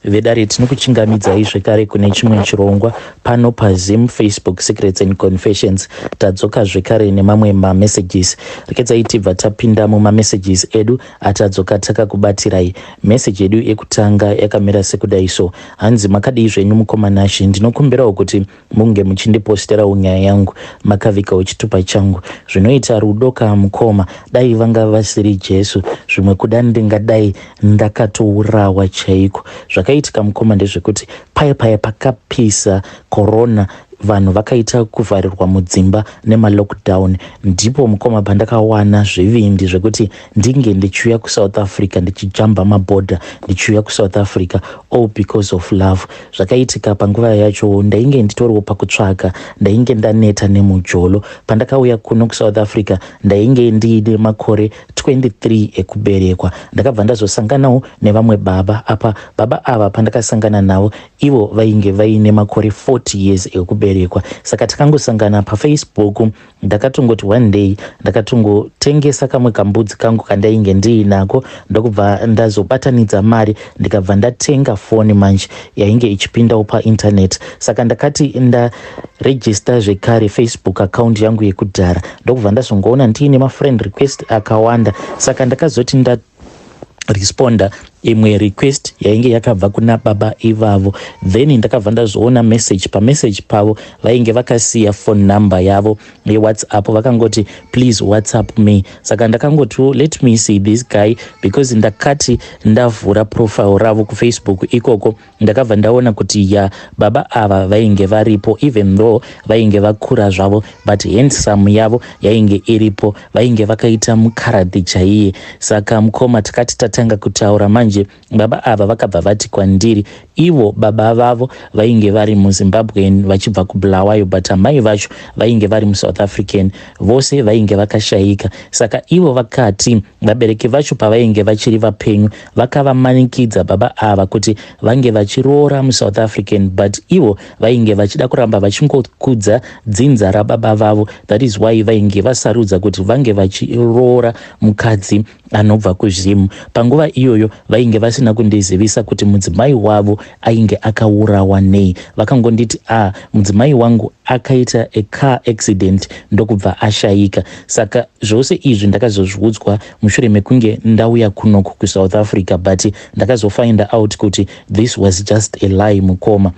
Vedare, tinokuchingamidzai zvekare kune chimwe chirongwa pano paZim Facebook Secrets and Confessions. Tadzoka zvekare nemamwe mamessages. Rekedzai tibva tapinda mumamessages edu atadzoka takakubatirai. Message yedu yekutanga yakamira sekudai so. Hanzi, "Makadii zvenyu mukoma Nashe? Ndinokumbirawo kuti munge muchindiposterawo nyaya yangu makavigawo chitupa changu. Zvinoita rudo kamukoma, dai vanga vasiri Jesu, zvimwe kuda ndingadai ndakatourawa chaiko. Zvakaitika mukoma ndezvekuti paya paya pakapisa corona, vanhu vakaita kuvharirwa mudzimba nemalockdown, ndipo mukoma pandakawana zvivindi zvekuti ndinge ndichiuya kuSouth Africa, ndichijamba mabhodha ndichiuya kuSouth Africa, all because of love. Zvakaitika panguva yacho ndainge nditoriwo pakutsvaga, ndainge ndaneta nemujolo. Pandakauya kuno kuSouth Africa ndainge ndiine makore 23 ekuberekwa. Ndakabva ndazosanganawo nevamwe baba apa. Baba ava pandakasangana navo, ivo vainge vaine makore 40 years ekuberekwa. Saka takangosangana paFacebook. Ndakatongoti one day ndakatongotengesa kamwe kambudzi kangu kandainge ndiinako, ndokubva ndazobatanidza mari, ndikabva ndatenga foni manje yainge ichipindawo painternet. Saka ndakati ndarejista zvekare Facebook account yangu yekudhara, ndokubva ndazongoona ndiine mafriend request akawanda. Saka ndakazoti ndaresponda imwe request yainge yakabva kuna baba ivavo. Then ndakabva ndazoona message. Pamessage pavo vainge vakasiya phone number yavo yeWhatsApp, vakangoti, 'Please WhatsApp me.' Saka ndakangotiwo, 'Let me see this guy,' because ndakati ndavhura profile ravo kuFacebook ikoko, ndakabva ndaona kuti ya, baba ava vainge varipo. Even though vainge vakura zvavo, but handsome yavo yainge iripo, vainge vakaita mukaradhi chaiye. Saka mukoma, takati tatanga kutaura manje, baba ava vakabva vati kwandiri ivo baba vavo vainge vari muZimbabwean vachibva kuBulawayo, but amai vacho vainge vari muSouth African. Vose vainge vakashayika. Saka ivo vakati vabereki vacho pavainge vachiri vapenyu vakavamanikidza baba ava kuti vange vachiroora muSouth African, but ivo vainge vachida kuramba vachingokudza dzinza rababa vavo. That is why vainge vasarudza kuti vange vachiroora mukadzi anobva kuZimu. Panguva iyoyo vainge vasina kundizivisa kuti mudzimai wavo ainge akaurawa nei. Vakangonditi, 'A ah, mudzimai wangu akaita a car accident ndokubva ashayika.' Saka zvose izvi ndakazozviudzwa mushure mekunge ndauya kunoku kuSouth Africa, but ndakazofind out kuti this was just a lie. Mukoma,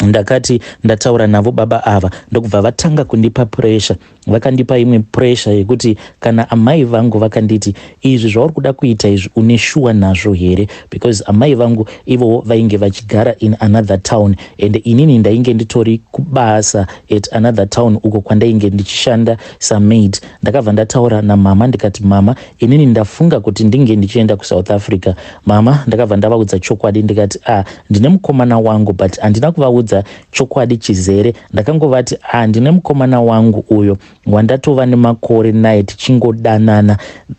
ndakati ndataura navo baba ava, ndokubva vatanga kundipa pressure. Vakandipa imwe pressure yekuti kana amai vangu vakanditi, 'Izvi zvauri kuda kuita izvi, une shuwa nazvo here?' Because amai vangu ivowo vainge vachigara in another town and inini ndainge nditori kubasa at another town uko kwandainge ndichishanda samaid. Ndakabva ndataura namama ndikati, 'Mama, inini ndafunga kuti ndinge ndichienda kuSouth Africa, mama.' Ndakabva ndavaudza chokwadi ndikati, 'Ah, ndine mukomana wangu,' but handina kuvaudza chokwadi chizere. Ndakangovati, 'Ah, ndine mukomana wangu uyo wandatova nemakore naye tichingodanana.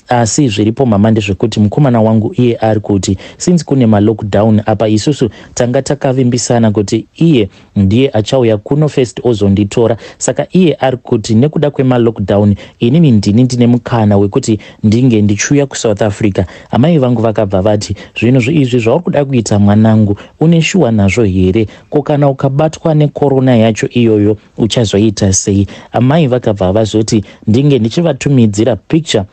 Asi zviripo mama ndezvekuti mukomana wangu iye ari kuti since kune malockdown apa, isusu tanga takavimbisana kuti iye ndiye achauya kuno first ozonditora. Saka iye ari kuti nekuda kwemalockdown inini ndini ndine mukana wekuti ndinge ndichiuya kuSouth Africa.' Amai vangu vakabva vati, 'Zvinhu izvi zvauri kuda kuita mwanangu, une shuwa nazvo here? Ko kana ukabatwa nekorona yacho iyoyo uchazoita sei?' Amai vakabva vazoti ndinge ndichivatumidzira picture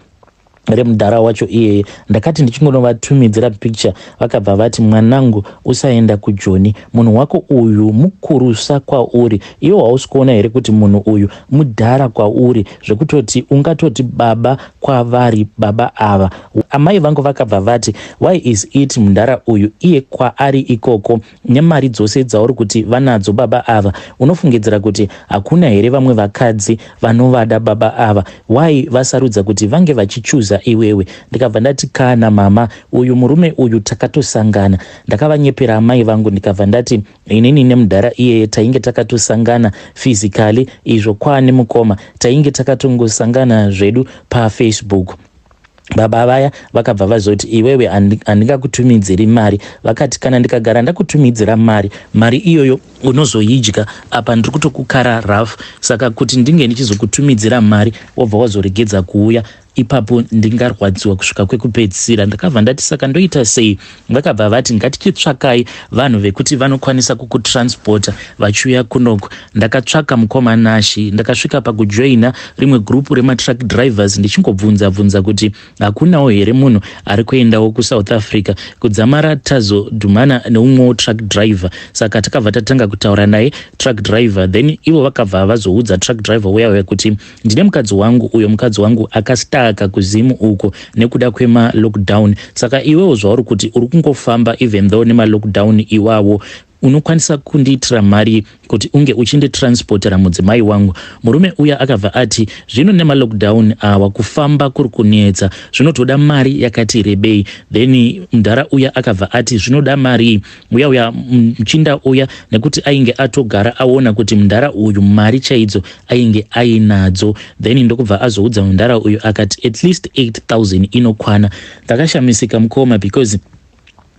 remudhara wacho iyeye. Ndakati ndichingonovatumidzira picture, vakabva vati, 'Mwanangu, usaenda kuJoni. Munhu wako uyu mukurusa kwauri. Iwe hausi kuona here kuti munhu uyu mudhara kwauri, zvekutoti ungatoti baba kwavari baba ava?' Amai vangu vakabva vati, 'Why is it mudhara uyu iye kwaari ikoko nemari dzose dzauri kuti vanadzo baba ava, unofungidzira kuti hakuna here vamwe vakadzi vanovada baba ava? Why vasarudza kuti vange vachichuza iwewe?' Ndikabva ndati, 'Kana mama, uyu murume uyu takatosangana.' Ndakavanyepera amai vangu, ndikabva ndati inini nemudhara iyeye tainge takatosangana physically, izvo kwaane mukoma tainge takatongosangana zvedu paFacebook. Baba vaya vakabva vazoti, 'Iwewe handingakutumidziri mari.' Vakati, 'Kana ndikagara ndakutumidzira mari, mari iyoyo unozoidya. Apa ndiri kutokukara rough, saka kuti ndinge ndichizokutumidzira mari wobva wazoregedza kuuya. Ipapo ndingarwadziwa kusvika kwekupedzisira. Ndakabva ndati, "Saka ndoita sei?" Vakabva vati, "Ngatichitsvakai vanhu vekuti vanokwanisa kukutransporta vachiuya kunoko." Ndakatsvaka, mukoma Nashi. Ndakasvika pakujoina rimwe gurupu rematruck drivers, ndichingobvunza bvunza kuti hakunawo here munhu ari kuendawo kuSouth Africa. Kudzamara tazodhumana neumwewo truck driver. Saka takabva tatanga kutaura naye truck driver. Then ivo vakabva vazoudza truck driver uya uya kuti ndine mukadzi wangu uyo, mukadzi wangu akastaka kuZimu uko nekuda kwemalockdown. Saka iwewo zvauri kuti uri kungofamba even though nemalockdown iwawo, unokwanisa kundiitira mari kuti unge uchinditransportera mudzimai wangu? Murume uya akabva ati, "Zvino nemalockdown awa, kufamba kuri kunetsa, zvinotoda mari yakati rebei." Then mudhara uya akabva ati zvinoda mari. Uya uya muchinda uya, nekuti ainge atogara aona kuti mudhara uyu mari chaidzo ainge ainadzo, then ndokubva azoudza mudhara uyu akati at least 8000 inokwana. Ndakashamisika, mukoma, because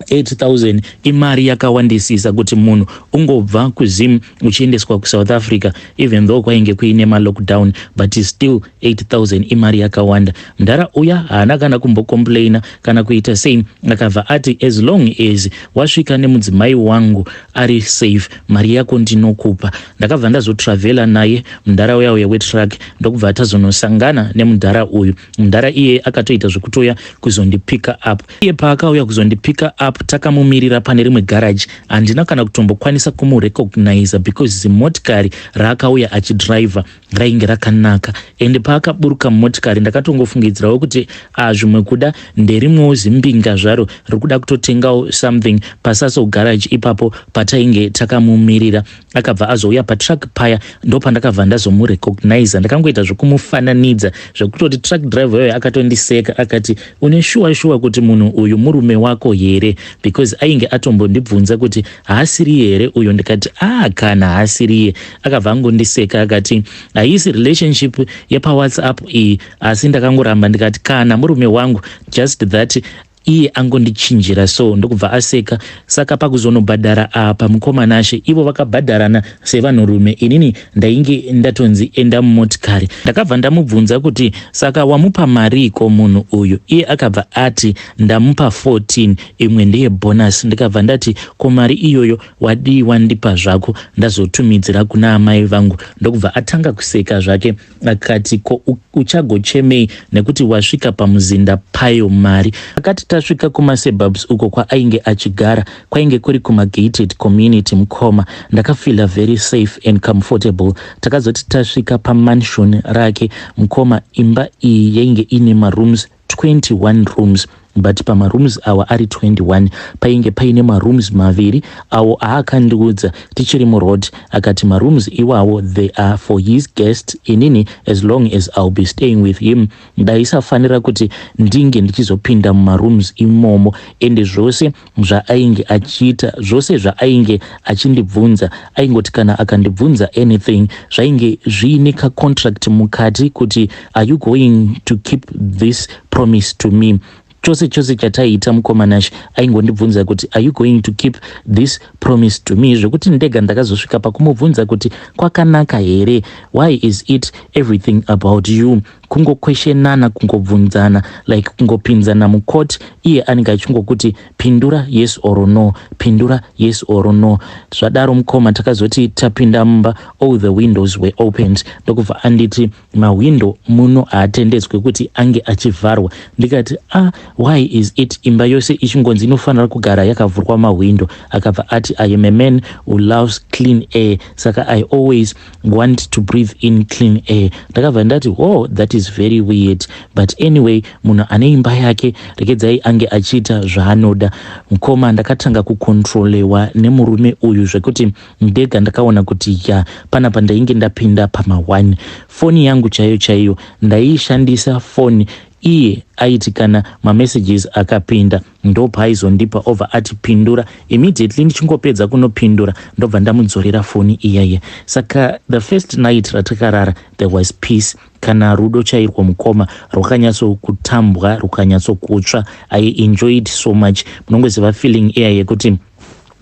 8000 imari yakawandisisa kuti munhu ungobva kuZim uchiendeswa kuSouth Africa. Even though kwainge kuine malockdown, but still 8000 imari yakawanda. Mudhara uya haana kana kumbocomplaina kana kuita sei. Akabva ati, "As long as wasvika nemudzimai wangu ari safe, mari yako ndinokupa." Ndakabva ndazotravhela naye mudhara uya uya wetruck, ndokubva tazonosangana nemudhara uyu. Mudhara iye akatoita zvekutoya kuzondipicka up. Iye paakauya kuzondipicka up, takamumirira pane rimwe garaji. Handina kana kutombokwanisa kumurecogniza because zimotikari raakauya achidhiraivha rainge rakanaka. Ende paakaburuka mumotikari, ndakatongofungidzirawo kuti zvimwe kuda nderimwewo zimbinga zvaro riri kuda kutotengawo something pasaso garage ipapo patainge takamumirira. Akabva azouya patruck paya, ndopandakabva ndazomurecogniza. Ndakangoita zvekumufananidza, zvekutoti truck driver iyoyo akatondiseka akati, "Une shuwa shuwa kuti munhu uyu murume wako here?" Because ainge atombondibvunza kuti haasiri here uyo. Ndikati, "A ah, kana haasiriye." Akabva angondiseka akati, "Haisi relationship yepaWhatsApp iyi?" Asi ndakangoramba ndikati, "Kana, murume wangu, just that iye angondichinjira so." Ndokubva aseka. Saka pakuzonobhadhara apa, mukoma Nashe, ivo vakabhadharana sevanhurume. Inini ndainge ndatonzi enda mumotikari. Ndakabva ndamubvunza kuti, "Saka wamupa mariko munhu uyu?" Iye akabva ati, "Ndamupa 14, imwe ndeyebonus." Ndikabva ndati, "Ko mari iyoyo wadii wandipa zvako, ndazotumidzira kuna amai vangu?" Ndokubva atanga kuseka zvake akati, "Ko uchagochemei nekuti wasvika pamuzinda payo mari?" Akati tasvika kumasuburbs uko kwaainge achigara, kwainge kuri kumagated community, mukoma, ndakafeela very safe and comfortable. Takazoti tasvika pamansion rake, mukoma, imba iyi yainge ine marooms 21 rooms, but pamarooms awa ari 21 painge paine marooms maviri awo aakandiudza tichiri muroad. Akati marooms iwawo, they are for his guest. Inini, as long as I'll be staying with him, ndaisafanira kuti ndinge ndichizopinda mumarooms imomo. Ende zvose zvaainge achiita, zvose zvaainge achindibvunza, aingoti kana akandibvunza anything, zvainge zviine kacontract mukati kuti, "Are you going to keep this promise to me?" Chose chose chataiita, mukoma Nash, aingondibvunza kuti, "Are you going to keep this promise to me?" Zvekuti ndega ndakazosvika pakumubvunza kuti, "Kwakanaka here? Why is it everything about you kungoquestionana, kungobvunzana, like kungopinzana mucourt? Iye anenge achingokuti, 'Pindura yes or no, pindura yes or no.'" Zvadaro, mukoma, takazoti tapinda mumba, all the windows were opened. Ndokubva anditi, "Mahwindo muno haatendedzwe kuti ange achivharwa." Ndikati, "Ah, why is it imba yose ichingonzi inofanira kugara yakavhurwa mahwindo?" Akabva ati, "I am a man who loves clean air, saka I always want to breathe in clean air." Ndakabva ndati, "Oh, that is very weird, but anyway, munhu ane imba yake, rekedzai ange achiita zvaanoda." Mukoma, ndakatanga kucontrolewa nemurume uyu zvekuti ndega ndakaona kuti ya, panapa ndainge ndapinda pama1. Foni yangu chaiyo chaiyo ndaiishandisa foni. Iye aiti kana mamessages akapinda, ndopaaizondipa, obva ati, "Pindura immediately." Ndichingopedza kunopindura, ndobva ndamudzorera foni iyaiya. Saka the first night ratakarara, there was peace, kana rudo chairwo, mukoma, rwakanyatsokutambwa, rukanyatsokutsva. I enjoyed so much. Munongoziva feeling iya yekuti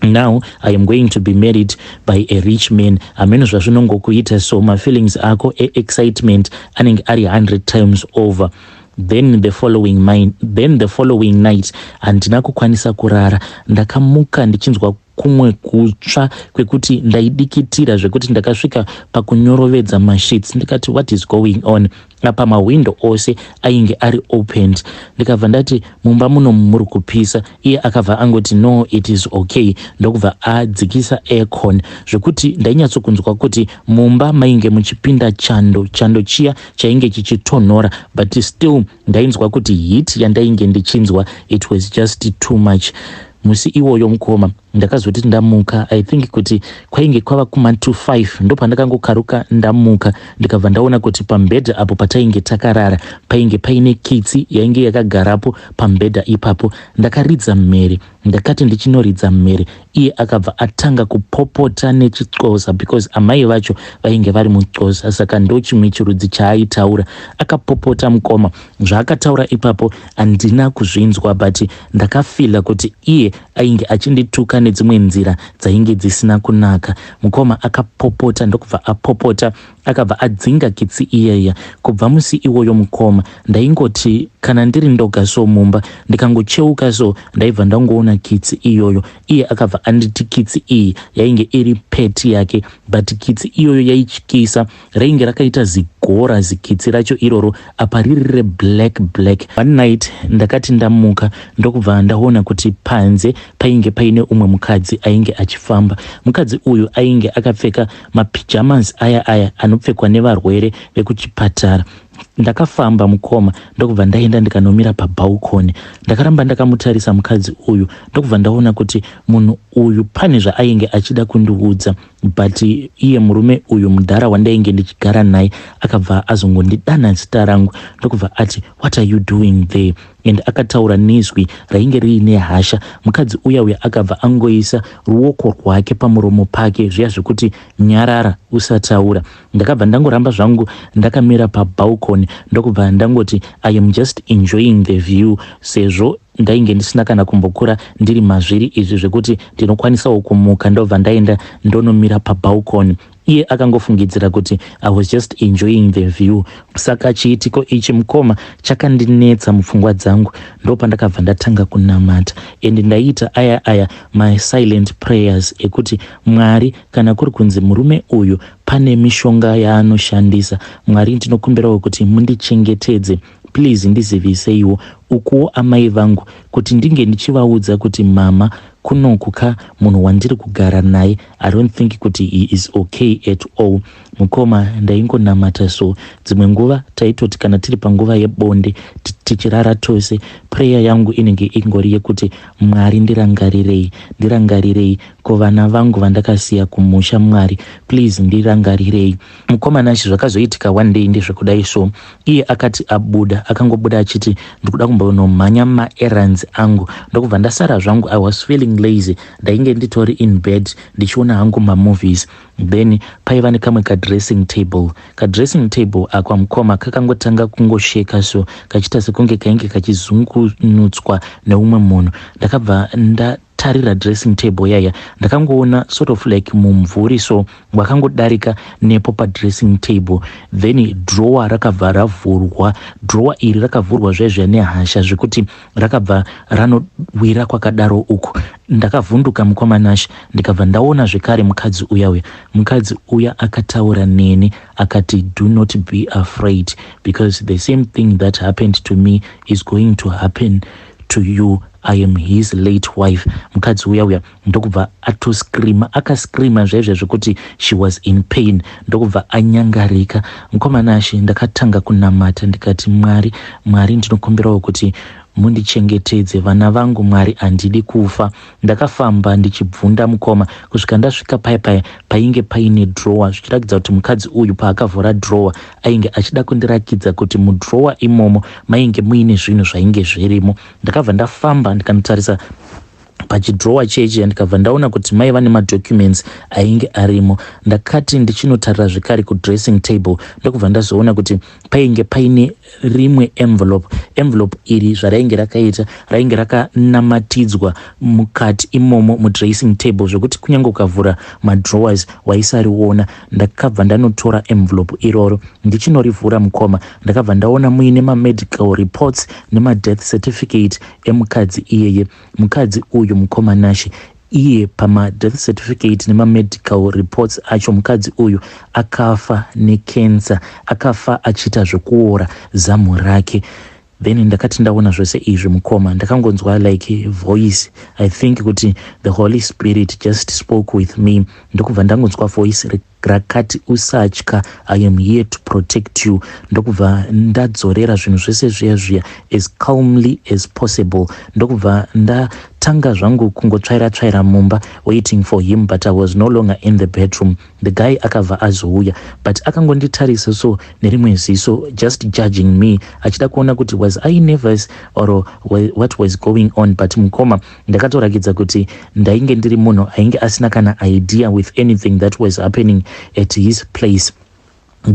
now I am going to be married by a rich man. Hameno zvazvinongokuita, so mafeelings ako eexcitement anenge ari 100 times over. Then the following night handina kukwanisa kurara. Ndakamuka ndichinzwa kumwe kutsva kwekuti ndaidikitira, zvekuti ndakasvika pakunyorovedza masheets. Ndikati, "What is going on?" Apa mahwindo ose ainge ari opened. Ndikabva ndati, "Mumba muno muri kupisa." Iye akabva angoti, "No, it is okay." Ndokubva adzikisa aircon, zvekuti ndainyatsokunzwa kuti mumba mainge muchipinda chando. Chando chiya chainge chichitonhora, but still ndainzwa kuti heat yandainge ndichinzwa, it was just too much. Musi iwoyo, mukoma, ndakazoti ndamuka, I think kuti kwainge kwava kuma to 5, ndopandakangokaruka ndamuka, ndikabva ndaona kuti pambedha apo patainge takarara painge paine kitsi yainge yakagarapo pambedha ipapo. Ndakaridza mhere. Ndakati ndichinoridza mhere, iye akabva atanga kupopota nechiXhosa, because amai vacho vainge vari muXhosa, saka ndo chimwe chirudzi chaaitaura. Akapopota, mukoma. Zvaakataura ipapo handina kuzvinzwa, but ndakafeela kuti iye ainge achindituka nedzimwe nzira dzainge dzisina kunaka. Mukoma, akapopota, ndokubva apopota, akabva adzinga kitsi iyaya. Kubva musi iwoyo, mukoma, ndaingoti kana ndiri ndoga so mumba, ndikangocheuka so, ndaibva ndangoona kitsi iyoyo. Iye akabva anditi kitsi iyi yainge iri pet yake, but kitsi iyoyo yaityisa. Rainge rakaita zigora zikitsi racho iroro, apa riri reblack black. One night ndakati ndamuka, ndokubva ndaona kuti panze painge paine umwe mukadzi ainge achifamba. Mukadzi uyu ainge akapfeka mapyjamas aya aya anopfekwa nevarwere vekuchipatara. Ndakafamba, mukoma, ndokubva ndaenda ndikanomira pabalcony. Ndakaramba ndakamutarisa mukadzi uyu, ndokubva ndaona kuti munhu uyu pane zvaainge achida kundiudza, but iye murume uyu, mudhara wandainge ndichigara naye, akabva azongondidana zita rangu, ndokubva ati, "What are you doing there?" And akataura nezwi rainge riine hasha. Mukadzi uya uya akabva angoisa ruoko rwake pamuromo pake, zviya zvekuti nyarara, usataura. Ndakabva ndangoramba zvangu ndakamira pabalcony, ndokubva ndangoti, "I am just enjoying the view," sezvo ndainge ndisina kana kumbokura ndiri mazviri izvi zvekuti ndinokwanisawo kumuka ndobva ndaenda ndonomira pabalcony. Iye akangofungidzira kuti I was just enjoying the view. Saka chiitiko ichi, mukoma, chakandinetsa mupfungwa dzangu. Ndopandakabva ndatanga kunamata, and ndaiita aya aya my silent prayers ekuti, "Mwari, kana kuri kunzi murume uyu pane mishonga yaanoshandisa, Mwari, ndinokumbirawo kuti mundichengetedze. Please ndiziviseiwo." Ukuwo amai vangu, kuti ndinge ndichivaudza kuti, "Mama, kunoku ka munhu wandiri kugara naye, I don't think kuti he is okay at all." Mukoma, ndaingonamata. So dzimwe nguva taitoti kana tiri panguva yebonde, tichirara tose, prayer yangu inenge ingori yekuti, "Mwari, ndirangarirei, ndirangarirei kuvana vangu vandakasiya kumusha. Mwari, please ndirangarirei." Mukoma Nashi, zvakazoitika one day ndezvekudai. So iye akati abuda, akangobuda achiti, "Ndikuda kumbonomhanya maerrands angu." Ndokubva ndasara zvangu. I was feeling lazy. Ndainge nditori in bed ndichiona hangu mamovies. Then paiva nekamwe kadressing table. Kadressing table akwa, mukoma, kakangotanga kungosheka so, kachiita sekunge kainge kachizungunutswa neumwe munhu. Ndakabva ndatarira dressing table yaya. Ndakangoona sort of like mumvuri so wakangodarika nepo padressing table. Then drawer rakabva ravhurwa. Drawer iri rakavhurwa zvaizva nehasha, zvekuti rakabva ranowira kwakadaro uku. Ndakavhunduka, mukoma Nash. Ndikabva ndaona zvekare mukadzi uya uya. Mukadzi uya akataura neni akati, "Do not be afraid, because the same thing that happened to me is going to happen to you. I am his late wife." Mukadzi uya uya ndokubva atoscreama. Akascreama zvaizvo zvekuti she was in pain, ndokubva anyangarika. Mukoma Nashe, ndakatanga kunamata ndikati, "Mwari, Mwari, ndinokumbirawo kuti mundichengetedze vana vangu. Mwari, handidi kufa." Ndakafamba ndichibvunda, mukoma, kusvika ndasvika paya paya painge paine drawer, zvichiratidza kuti mukadzi uyu paakavhura drawer ainge achida kundirakidza kuti mudrawer imomo mainge muine zvinhu zvainge zvirimo. Ndakabva ndafamba ndikanotarisa. Pachidrowa chechi ndikabva ndaona kuti maiva nemadocuments ainge arimo. Ndakati ndichinotarira zvekare kudressing table, ndokubva ndazoona kuti painge paine rimwe envelope. Envelope iri zvarainge rakaita, rainge rakanamatidzwa mukati imomo mudressing table, zvekuti kunyange ukavhura madrawers waisariona. Ndakabva ndanotora envelope iroro. Ndichinorivhura, mukoma, ndakabva ndaona muine mamedical reports nemadeath certificate emukadzi iyeye. Mukadzi uyu, mukoma Nashe, iye pamadeath certificate nemamedical reports acho, mukadzi uyu akafa necancer, akafa achiita zvekuora zamu rake. Then ndakati ndaona zvose izvi, mukoma, ndakangonzwa like voice. I think kuti the Holy Spirit just spoke with me. Ndokubva ndangonzwa voice rakati, "Usatya, I am here to protect you." Ndokubva ndadzorera zvinhu zvese zviya zviya as calmly as possible. Ndokubva ndatanga zvangu kungotsvaira tsvaira mumba, waiting for him, but I was no longer in the bedroom. The guy akabva azouya, but akangonditarisa so nerimwe ziso, just judging me, achida kuona kuti was I nervous or what was going on. But mukoma, ndakatorakidza kuti ndainge ndiri munhu ainge asina kana idea with anything that was happening at his place.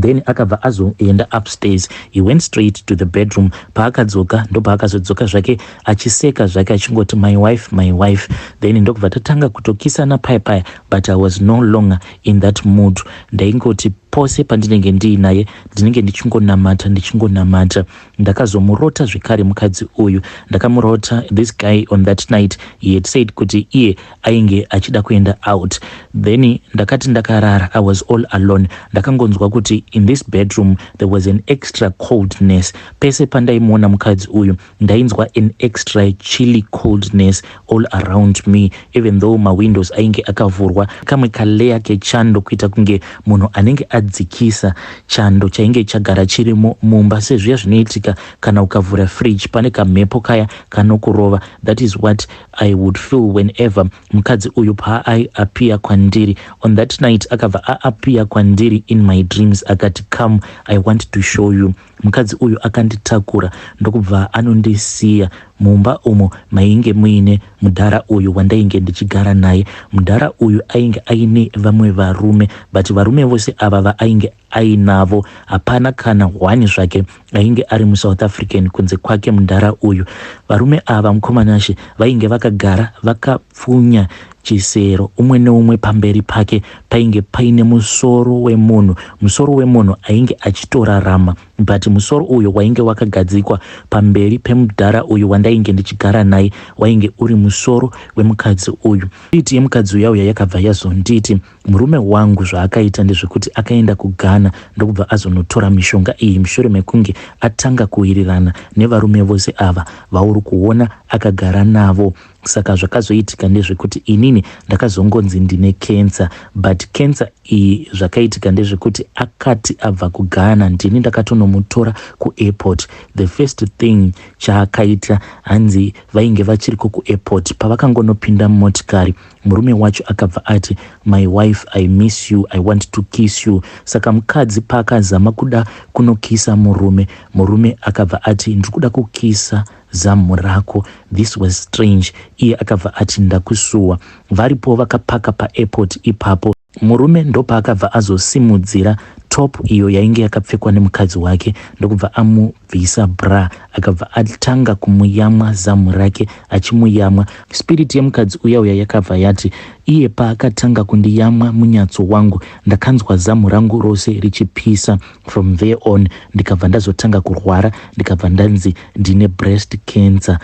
Then akabva azoenda upstairs. He went straight to the bedroom. Paakadzoka, ndopaakazodzoka zvake achiseka zvake, achingoti, "My wife, my wife." Then ndokubva tatanga kutokisana paya paya, but I was no longer in that mood. Ndaingoti pose pandinenge ndiinaye, ndinenge ndichingonamata, ndichingonamata. Ndakazomurota zvekare mukadzi uyu. Ndakamurota this guy on that night. He had said kuti iye ainge achida kuenda out. Then ndakati ndakarara, I was all alone, ndakangonzwa kuti in this bedroom there was an extra coldness. Pese pandaimuona mukadzi uyu, ndainzwa an extra chilly coldness all around me, even though mawindows ainge akavhurwa. Kamwe kalayer kechando, kuita kunge munhu anenge adzikisa chando chainge chagara chirimo mumba, sezviya zvinoitika kana ukavhura fridge, pane kamhepo kaya kanokurova. That is what I would feel whenever mukadzi uyu paaiappear kwandiri. On that night akabva aappear kwandiri in my dreams, akati, "Come, I want to show you." Mukadzi uyu akanditakura, ndokubva anondisiya mumba umo mainge muine mudhara uyu wandainge ndichigara naye. Mudhara uyu ainge aine vamwe varume, but varume vose ava vaainge ainavo, hapana kana one zvake ainge ari muSouth African kunze kwake mudhara uyu. Varume ava, mukoma Nashe, vainge vakagara vakapfunya chisero, umwe neumwe pamberi pake painge paine musoro wemunhu, musoro wemunhu ainge achitorarama. But musoro uyu wainge wakagadzikwa pamberi pemudhara uyu wandainge ndichigara naye wainge uri musoro wemukadzi uyu. Iti yemukadzi uya uya yakabva yazonditi, "Murume wangu zvaakaita ndezvekuti akaenda kuGhana, ndokubva azonotora mishonga iyi mushure mekunge atanga kuwirirana nevarume vose ava vauri kuona akagara navo. Saka zvakazoitika ndezvekuti inini ndakazongonzi ndine cancer, but cancer iyi, zvakaitika ndezvekuti akati abva kuGhana, ndini ndakatonomutora kuairport. The first thing chaakaita, hanzi vainge vachiriko kuairport, pavakangonopinda mumotikari, murume wacho akabva ati, 'My wife, I miss you, I want to kiss you.' Saka mukadzi paakazama kuda kunokisa murume, murume akabva ati, 'Ndiri kuda kukisa zamu rako.' This was strange. Iye akabva ati, 'Ndakusuwa.' Varipo vakapaka paairport ipapo, murume ndopaakabva azosimudzira top iyo yainge yakapfekwa nemukadzi wake, ndokubva amubvisa bra, akabva atanga kumuyamwa zamu rake, achimuyamwa. Spirit yemukadzi uya uya yakabva yati, 'Iye paakatanga kundiyamwa munyatso wangu, ndakanzwa zamu rangu rose richipisa. From there on ndikabva ndazotanga kurwara, ndikabva ndanzi ndine breast cancer.'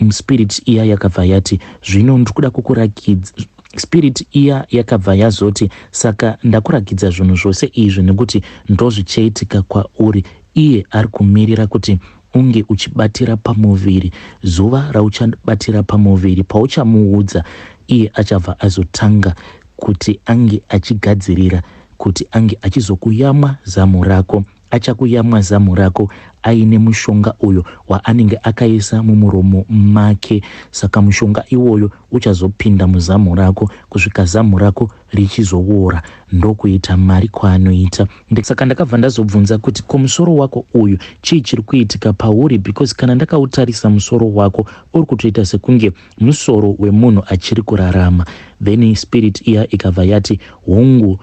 Spirit iya yakabva yati, 'Zvino ndiri kuda kukurakidza.' Spirit iya yakabva yazoti, 'Saka ndakurakidza zvinhu zvose izvi nekuti ndozvichaitika kwauri. Iye ari kumirira kuti unge uchibatira pamuviri. Zuva rauchabatira pamuviri, pauchamuudza, iye achabva azotanga kuti ange achigadzirira kuti ange achizokuyamwa zamu rako.' Achakuyamwa zamu rako aine mushonga uyo waanenge akaisa mumuromo make. Saka mushonga iwoyo uchazopinda muzamu rako kusvika zamu rako richizowora. Ndokuita mari kwaanoita. Saka ndakabva ndazobvunza kuti ko musoro wako uyu chii chiri kuitika pauri because kana ndakautarisa musoro wako uri kutoita sekunge musoro wemunhu achiri kurarama. Then spirit iya ikabva yati hongu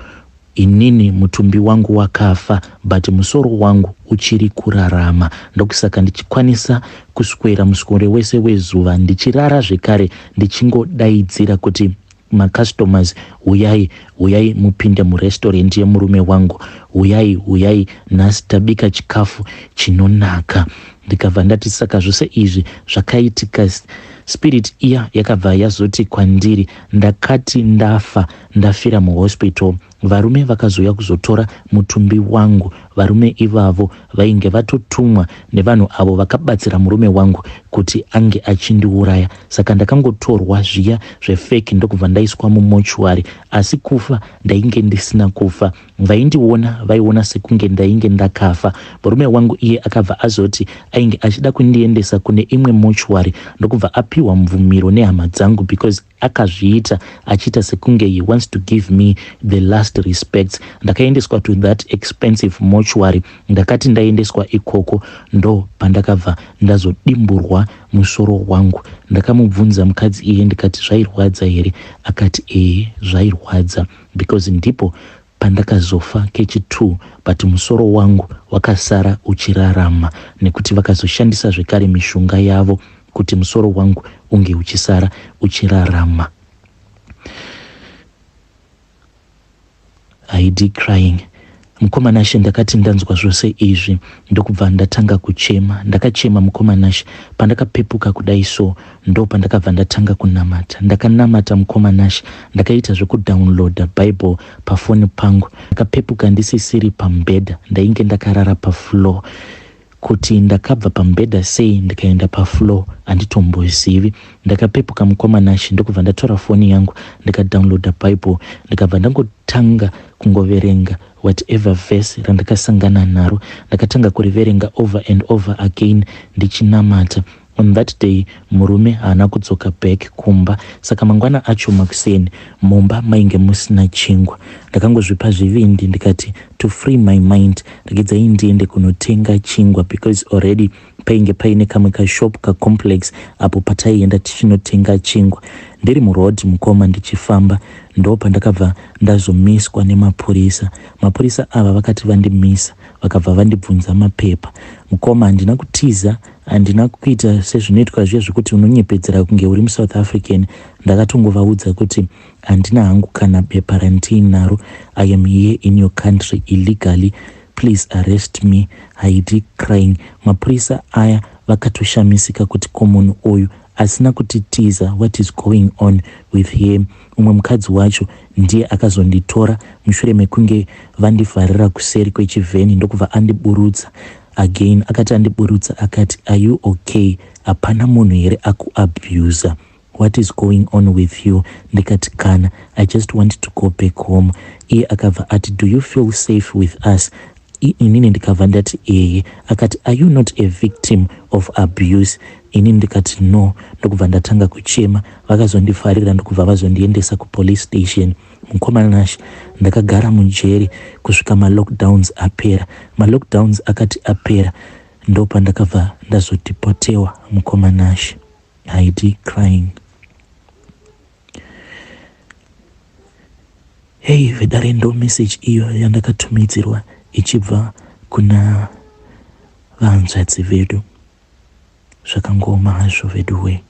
Inini mutumbi wangu wakafa but musoro wangu uchiri kurarama ndokusaka ndichikwanisa kuswera muswere wese wezuva ndichirara zvekare ndichingodaidzira kuti macustomers huyai huyai mupinde murestaurant yemurume wangu huyai huyai nhasi tabika chikafu chinonaka ndikabva ndati saka zvose izvi zvakaitika spirit iya yakabva yazoti kwandiri ndakati ndafa ndafira muhospital varume vakazouya kuzotora mutumbi wangu varume ivavo vainge vatotumwa nevanhu avo vakabatsira murume wangu kuti ange achindiuraya saka ndakangotorwa zviya zvefeki ndokubva ndaiswa mumochuari asi kufa ndainge ndisina kufa Vaindiona vaiona sekunge ndainge ndakafa. Murume wangu iye akabva azoti ainge achida kundiendesa kune imwe mortuary ndokubva apiwa mvumiro nehama dzangu because akazviita achiita sekunge he wants to give me the last respects. Ndakaendeswa to that expensive mortuary. Ndakati ndaendeswa ikoko ndo pandakabva ndazodimburwa musoro wangu. Ndakamubvunza mukadzi iye ndikati zvairwadza here akati ehe zvairwadza. Because ndipo pandakazofa kechi two but musoro wangu wakasara uchirarama nekuti vakazoshandisa zvekare mishonga yavo kuti musoro wangu unge uchisara uchirarama. Haidi crying. Mukoma Nashe ndakati ndanzwa zvose izvi ndokubva ndatanga kuchema. Ndakachema mukoma Nashe pandakapepuka kudai so ndopandakabva ndatanga kunamata. Ndakanamata mukoma Nashe ndakaita zvekudownloader bible pafoni pangu. Ndakapepuka ndisisiri pamubhedha ndainge ndakarara pafloor. Kuti ndakabva pamubhedha sei ndikaenda pafloor handitombozivi. Ndakapepuka mukoma Nashe ndokubva ndatora foni yangu ndikadownloader bible ndikabva ndangotanga kungoverenga whatever verse randakasangana naro. Ndakatanga kuriverenga over and over again ndichinamata. On that day murume haana kudzoka back kumba saka mangwana acho makuseni mumba mainge musina chingwa. Ndakangozvipa zvivindi ndikati to free my mind regedzai ndiende kunotenga chingwa because already painge paine kamwe kashop kacomplex apo pataienda tichinotenga chingwa. Ndiri muroad mukoma ndichifamba ndopandakabva ndazomiswa nemapurisa. Mapurisa ava vakati vandimisa vakabva vandibvunza mapepa. Mukoma handina kutiza Handina kuita sezvinoitwa zviya zvekuti unonyepedzera kunge uri muSouth African. Ndakatongovaudza kuti handina hangu kana bepa randiinaro. I am here in your country illegally. Please arrest me. Haidi crying. Mapurisa aya vakatoshamisika kuti ko munhu uyu asina kutitiza what is going on with him. Umwe mukadzi wacho ndiye akazonditora mushure mekunge vandivharira kuseri kwechivheni ndokubva andiburutsa. Again akati andiburutsa akati are you okay hapana munhu here akuabuser what is going on with you ndikati kana I just want to go back home iye akabva ati do you feel safe with us inini ndikabva ndati ehe akati are you not a victim of abuse inini ndikati no ndokubva ndatanga kuchema vakazondifarira ndokubva vazondiendesa kupolice station Mukoma Nash ndakagara mujeri kusvika malockdowns apera. Malockdowns akati apera ndopandakabva ndazodeportewa mukoma Nash. Haidi crying. Hey vedare ndo message iyo yandakatumidzirwa ichibva kuna vahanzvadzi vedu. Zvakangooma hazvo veduwee.